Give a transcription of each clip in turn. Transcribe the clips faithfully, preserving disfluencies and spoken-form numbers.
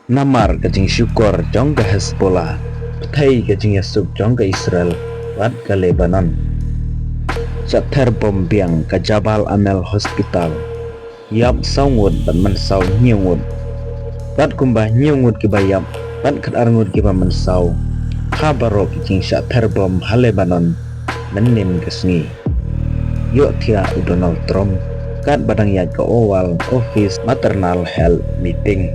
Namar ka jingshukor jong ka Hezbollah, pyrthei ka jingïasuk jong ka Israel bad ka Lebanon. Shah ther bom biang ka Jabal Amel Hospital. Ïap saw ngut bad mynsaw hynñiew ngut. Bad kumba hynñiew ngut kiba ïap bad khatar ngut kiba mynsaw ha baroh ki jingshah ther bom ha Lebanon mynnin ka sngi. Ïohthiah u Donald Trump katba dang ïaid ka Oval Office Maternal Health Meeting.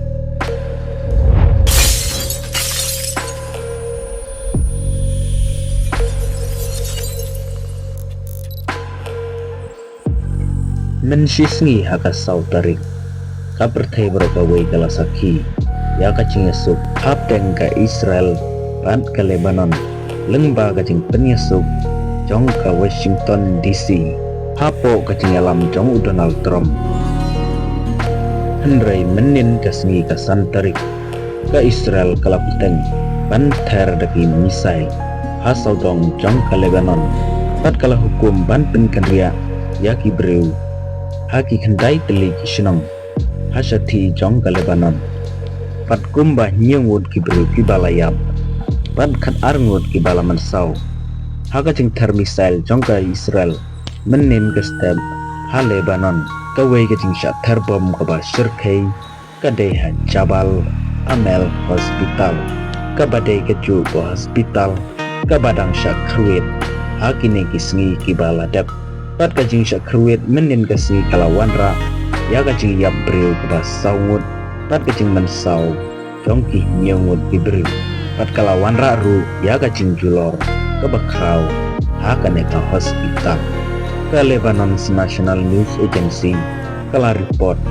Mynshisngi ha ka saw tarik, ka pyrthei baroh kawei ka la sakhi ïa ka jingïasuk hapdeng ka Israel bad ka Lebanon, lyngba ka jingpynïasuk jong ka Washington D C hapoh ka jingïalam jong u Donald Trump. Hynrei mynnin ka sngi ka san tarik, ka Israel ka la bteng ban ther da ki missile ha sawdong jong ka Lebanon, bad ka la hukum ban pynkynriah ïa ki briew ha ki khyndai tylli ki shnong ha shathie jong ka Lebanon. Bad kumba hynñiew ngut ki briew kiba la ïap bad khatar ngut kiba la mynsaw ha ka jingther missile jong ka Israel mynnin ka step ha Lebanon. Kawei ka jingshah ther bom kaba shyrkhei ka dei ha Jabal Amel Hospital, kaba dei kajuh ka hospital kaba dang shah khrwit ha kine ki sngi kiba la dep. Bad ka jingshah khrwit mynnin ka sngi ka la wanrah ïa ka jingïap briew kaba saw ngut bad ka jingmynsaw jong ki hynñiew ngut ki briew. Bad ka la wanrah ruh ïa ka jingjulor kaba khraw ha kane ka hospital. Ka Lebanon's National News Agency ka la report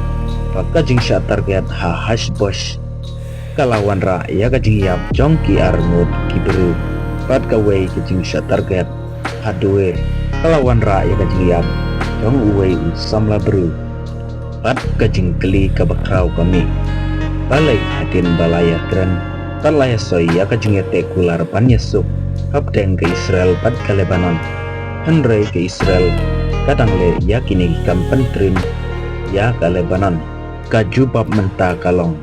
ba ka jingshah target ha Hashbosh ka la wanrah ïa ka jingïap jong ki ar ngut ki briew. Bad kawei ka jingshah target ha Duer ka la wanrah ïa ka jingïap jong uwei u samla briew. Bad ka jingkylli kaba khraw ka mih, balei hadien ba la ïakren bad la ïasoi ïa ka jingïateh kular ban ïasuk hapdeng ka Israel bad ka Lebanon, hynrei ka Israel ka dang leh ïa kine ki kam pyntrim ïa ka Lebanon? Ka jubab mynta ka long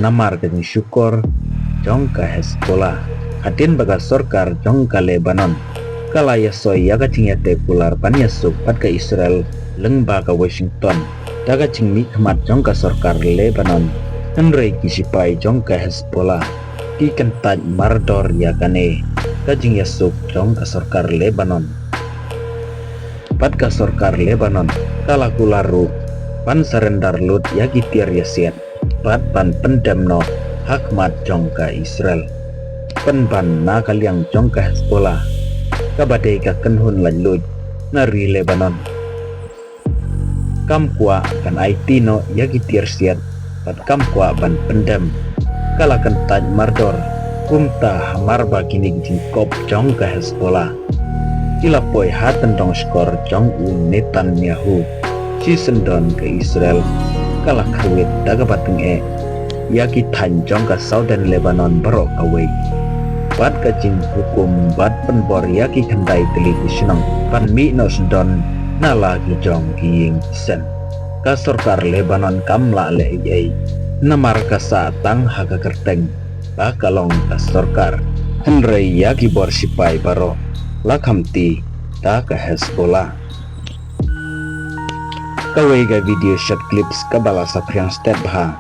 namar ka jingshukor jong ka Hezbollah. Hadien ba ka sorkar jong ka Lebanon ka la ïasoi ïa ka jingïateh kular ban ïasuk bad ka Israel lyngba ka Washington da ka jingmihkhmat jong ka sorkar Lebanon, hynrei ki shipai jong ka Hezbollah ki kyntait mardor ïa kane ka jingïasuk jong ka sorkar Lebanon. Bad ka sorkar Lebanon ka la kular ruh ban surrender lut ïa ki tiar ïasiat bad ban pyndem noh ha khmat jong ka Israel. Pynban na ka liang jong ka Hezbollah, kaba dei ka kynhun laitluid na ri Lebanon, kam kwah ban aiti noh ïa ki tiar siat bad kam kwah ban pyndem. Ka la kyntait mardor kumta hamar ba kine ki jingkop jong ka Hezbollah ki la poi ha tyndong shkor jong u Netanyahu. Shisyndon ka Israel ka la khrwit da kaba tyngeh ïa ki thaiñ jong ka Southern Lebanon baroh kawei, bad ka jinghukum ban pynbor ïa ki khyndai tylli ki shnong ban mih noh syndon na la ki jong ki ïing ki sem. Ka sorkar Lebanon kam lah leh ei ei namar ka sah tang ha ka kyrteng ba ka long ka sorkar, hynrei ïa ki bor shipai baroh la khamti da ka Hezbollah. Kawei ka video short clips kaba la saphriang stet bha,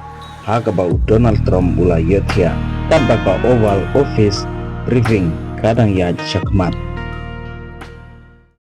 ha kaba u Donald Trump u la ïohthiah katba ka Oval Office briefing ka dang ïaid shakhmat.